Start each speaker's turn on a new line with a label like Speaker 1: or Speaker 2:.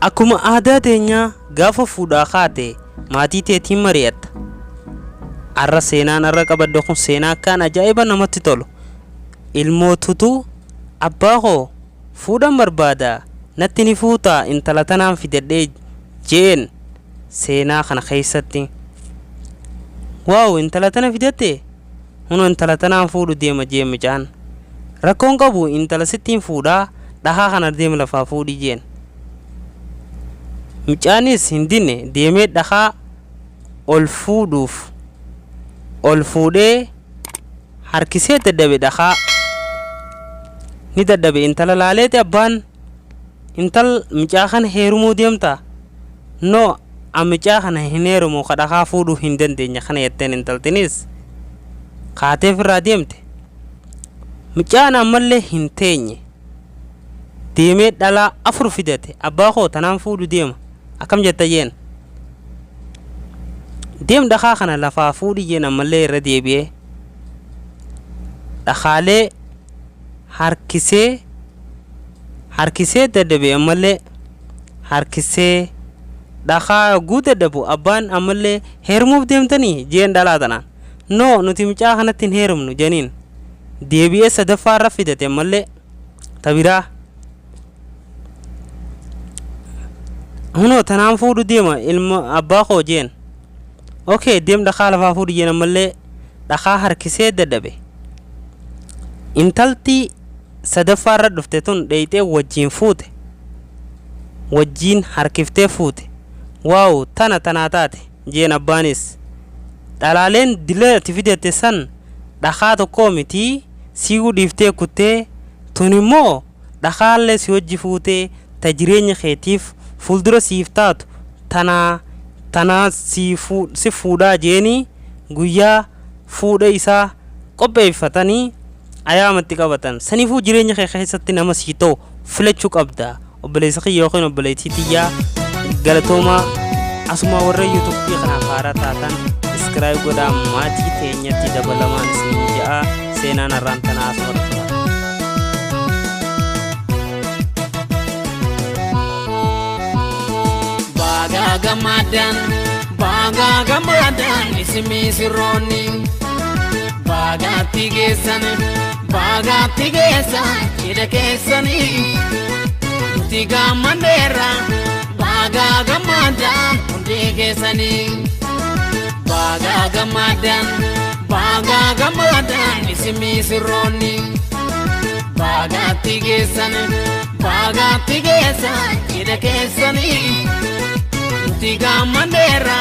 Speaker 1: Akkuma aadaa teenyaa gaafa fuudhaa kaate maatii teetiin mari'atta. Arra seenaan arra qabadde kun seenaa akkaan ajaa'iba namatti tolu. Ilmootutu abbaa koo fuudhan barbaada natti ni fuutaa intala tanaan fidadhee jeen seenaa kana keessatti. Waaw, intala tana fidatte? Huno intala tanaan fuudhu deema jeen mucaan. Rakkoon qabu, intala sittiin fuudhaa, dhakaa kana deem lafaa fuudhi jeen. Mucaanis hin dinne, deemee dhakaa ol fuudhuuf ol fuudhee harkisee dadhabe. Dhakaa ni dadhabe. Intala laaleeti abbaan, intal mucaa kana heerumuu deemta? No, an mucaa kana hin heerumu ka dhakaa fuudhuu hin dandeenye kana jetteen. Intaltinis kaatee ofirraa deemte. Mucaan ammallee hin teenye, deemee dhalaa afur fidate. Abbaa koo, tanaan fuudhu deema, akkam jetta jeen. Deem dhakaa kana lafaa fuudhi jeen. Ammallee irra deebi'ee dhakaalee harkisee harkisee dadhabe. Ammallee harkisee dhakaa yogguu dadhabu, abbaan ammallee heerumuuf deemtanii jeen dhalaa tanaan. No, nuti mucaa kanatti hin heerumnu jeniin. Deebi'ee sadaffaa irra fidate ammallee ta biraa. Hunoo tanaan fuudhu deema ilma abbaa koo jeen. Okay, deem dhakaa lafaa fuudhi jeen. Ammallee dhakaa harkisee dadhabe. Intalti sadaffaa irra dhufte tun dheeyxee wajjiin fuute, wajjiin harkiftee fuute. Waaw, tana tanaa taate jeen abbaanis. Dhalaaleen dila ati fidatte san dhakaa tokkoo miti, siiguu dhiiftee kuttee. Tun immoo dhakaallee si wajji fuutee, ta jireenya keetiif fuuldura siif taatu tanaa, tanaa si fuudhaa jeeni. Guyyaa fuudha isaa qopheeffatanii ayaamatti qabatan. Saniifuu jireenya kee keessatti nama sii ta'u filachuu qabda, obboleessa kiyya yookiin obboleettii tiyyaa. Galatoomaa. Asuma warra YouTubeii kanaaf haaraa taatan subscribe godhaa, maatii teenyatti dabalamaan isin ja'a. Seenaan har'aan tanaa asuma dhufa.
Speaker 2: Baga gammadan, baga gammadan isin misirroonni. Bagaatti geessan, bagaatti geessan cidha keessanii. Nuti gammadeerra, baga gammadan hundi keessanii. Baga gammadan, baga gammadan isin misirroonni. Bagaatti geessan, bagaatti geessan cidha keessanii. Nuti gammadeerra.